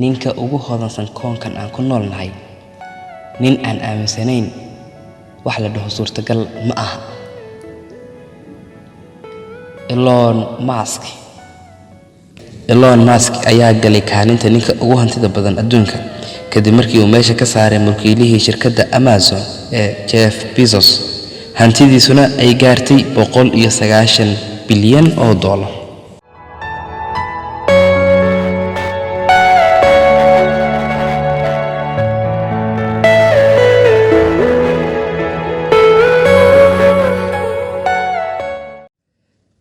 Ninka ugu hodansan koonkan aan ku noolnahay, nin aan aaminsanayn wax la dhaho suurtagal ma aha. Elon Musk. Elon Musk ayaa galay kaalinta ninka ugu hantida badan adduunka kadib markii uu meesha ka saaray mulkiilihii shirkadda Amazon ee Jeff Bezos, hantidiisuna ay gaartay 190 bilyan oo dollar.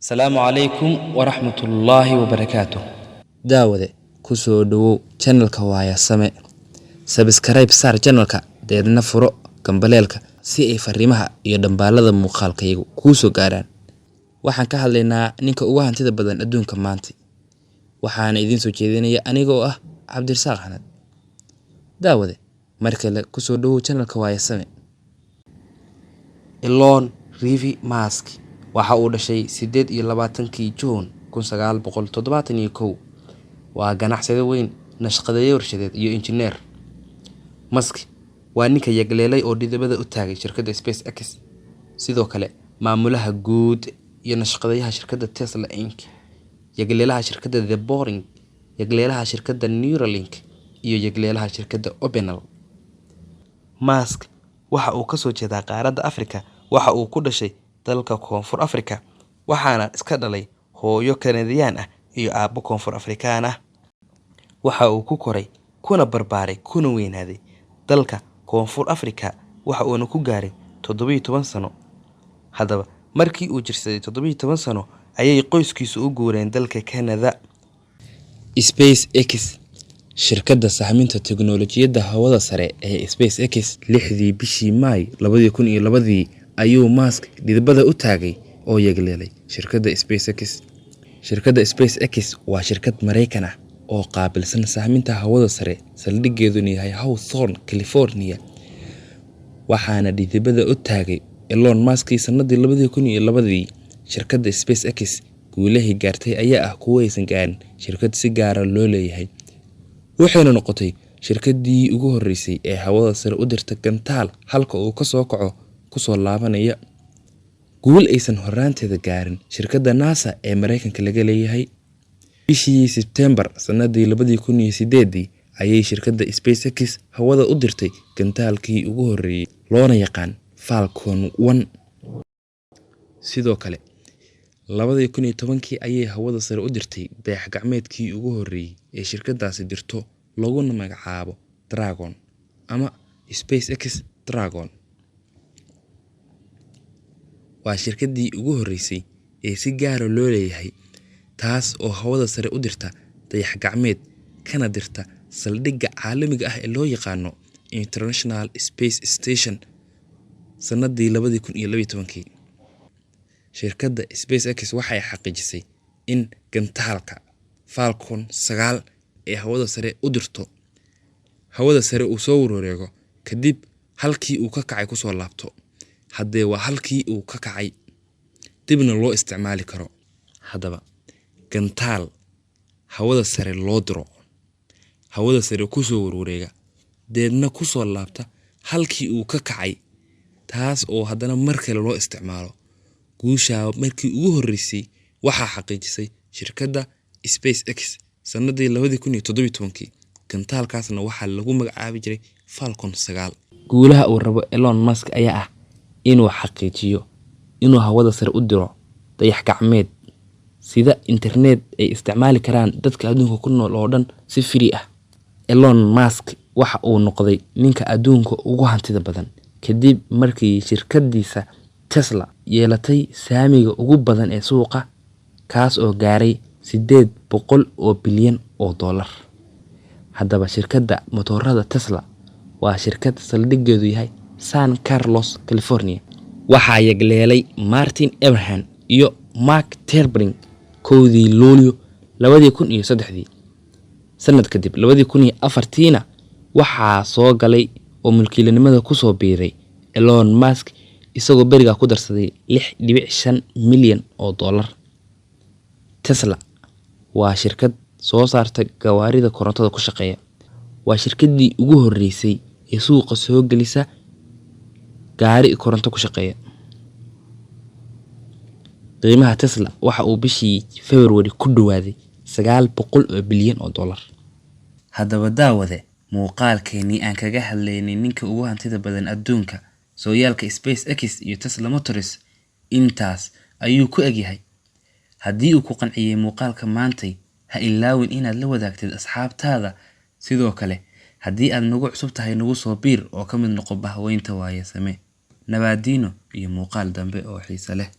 Asalaamu calaykum waraxmatullaahi wabarakaatu. Daawade, ku soo dhowow channelka Waayasame. Subscribe saar channelka, deedna furo gambaleelka si ay fariimaha iyo dhambaalada muuqaalkayagu kuu soo gaaraan. Waxaan ka hadlaynaa ninka ugu hantida badan adduunka maanta. Waxaana idiin soo jeedinaya aniga oo ah Cabdirasaaq Xanad. Daawade, mar kale ku soo dhowow channelka Waayasame. Elon Rivi Musk waxa uu dhashay 28-kii Juun 1971. Waa ganacsade weyn, nashqadeeye warshadeed iyo injineer. Musk waa ninka yagleelay oo dhidibada u taagay shirkadda SpaceX. Sidoo kale maamulaha guud iyo nashqadeeyaha shirkadda Tesla Inc., yagleelaha shirkadda The Boring, yagleelaha shirkadda Neuralink iyo yagleelaha shirkadda OpenAI. Musk waxa uu ka soo jeedaa qaaradda Afrika. Waxa uu ku dhashay dalka Koonfur Afrika, waxaana iska dhalay hooyo Kanadiyaan ah iyo aabbo Koonfur Afrikaan ah. Waxa uu ku koray, kuna barbaaray, kuna weynaaday dalka Koonfur Afrika, waxa uuna ku gaaray 17 sano. Haddaba markii uu jirsaday 17 sano ayay qoyskiisu u guureen dalka Canada. SpaceX. Shirkadda sahminta teknoolojiyadda hawada sare ee SpaceX, 6-dii bishii Maay 2002-dii ayuu Musk dhidibada u taagay oo yagleelay shirkadda SpaceX. Shirkadda SpaceX waa shirkad Maraykan ah oo qaabilsan sahminta hawada sare, saldhiggeeduna yahay Hawthorne, California. Waxaana dhidibada u taagay Elon Musk sanadii 2002-dii. Shirkadda SpaceX guulahii gaartay ayaa ah kuwo aysan gaarin shirkad si gaara loo leeyahay. Waxayna noqotay shirkaddii ugu horreysay ee hawada sare u dirta gantaal halka uu ka soo kaco kusoo laabanaya. Guul aysan horraanteeda gaarin shirkadda NASA ee Maraykanka laga leeyahay. Bishii Sebtembar sanadii 2008-dii ayay shirkadda SpaceX hawada u dirtay gantaalkii ugu horreeyay, loona yaqaan Falcon 1. Sidoo kale 2010-kii ayay hawada sare u dirtay dayax gacmeedkii ugu horreeyay ee shirkaddaasi dirto, laguna magacaabo Dragon ama SpaceX Dragon. Waa shirkaddii ugu horreysay ee si gaara loo leeyahay taas oo hawada sare u dirta dayax gacmeed, kana dirta saldhigga caalamiga ah ee loo yaqaano International Space Station sanadii 2012-kii. Shirkadda SpaceX waxay xaqiijisay in gantaalka Falcon 9 ee hawada sare u dirto hawada sare uu soo wareego, kadib halkii uu ka kacay kusoo laabto. Haddee waa halkii uu ka kacay, dibna loo isticmaali karo. Haddaba gantaal hawada sare loo diro, hawada sare kusoo warwareega, deedna kusoo laabta halkii uu ka kacay, taas oo haddana mar kale loo isticmaalo. Guushaa markii ugu horreysay waxaa xaqiijisay shirkadda SpaceX sanadii 2017-kii. Gantaalkaasna waxaa lagu magacaabi jiray Falcon 9. Guulaha uu rabo Elon Musk ayaa ah inuu xaqiijiyo inuu hawada sare u diro dayax gacmeed sida internet ay isticmaali karaan dadka adduunka ku nool oo dhan si free ah. Elon Musk waxa uu noqday ninka adduunka ugu hantida badan kadib markii shirkaddiisa Tesla yeelatay saamiga ugu badan ee suuqa, kaas oo gaaray 800 bilyan oo dollar. Haddaba shirkadda matoorada Tesla waa shirkad saldhiggeedu yahay San Carlos, California. Waxaa yagleelay Martin Eberhard iyo Mark Tarpenning 1-dii Luulyo 2003-dii. Sanad kadib 2004-tiina waxaa soo galay oo mulkiilanimada kusoo biiray Elon Musk, isagoo berigaa ku darsaday 6.5 milyan oo dollar. Tesla waa shirkad soo saarta gawaarida korontada ku shaqeeya. Waa shirkaddii ugu horreysay ee suuqa soo gelisa gaari koronto ku shaqeeya. Qiimaha Tesla waxa uu bishii February ku dhawaaday 900 oo bilyan oo dollar. Haddaba daawade, muuqaalkeenii aan kaga hadlaynay ninka ugu hantida badan adduunka, sooyaalka SpaceX iyo Tesla Motors, intaas ayuu ku egyahay. Haddii uu ku qanciyey muuqaalka maantay, ha ilaawin inaad la wadaagtid asxaabtaada. Sidoo kale, haddii aad nagu cusub tahay, nagu soo biir oo ka mid noqo bahweynta Waayasame. Nabaadiino iyo muuqaal dambe oo xiiso leh.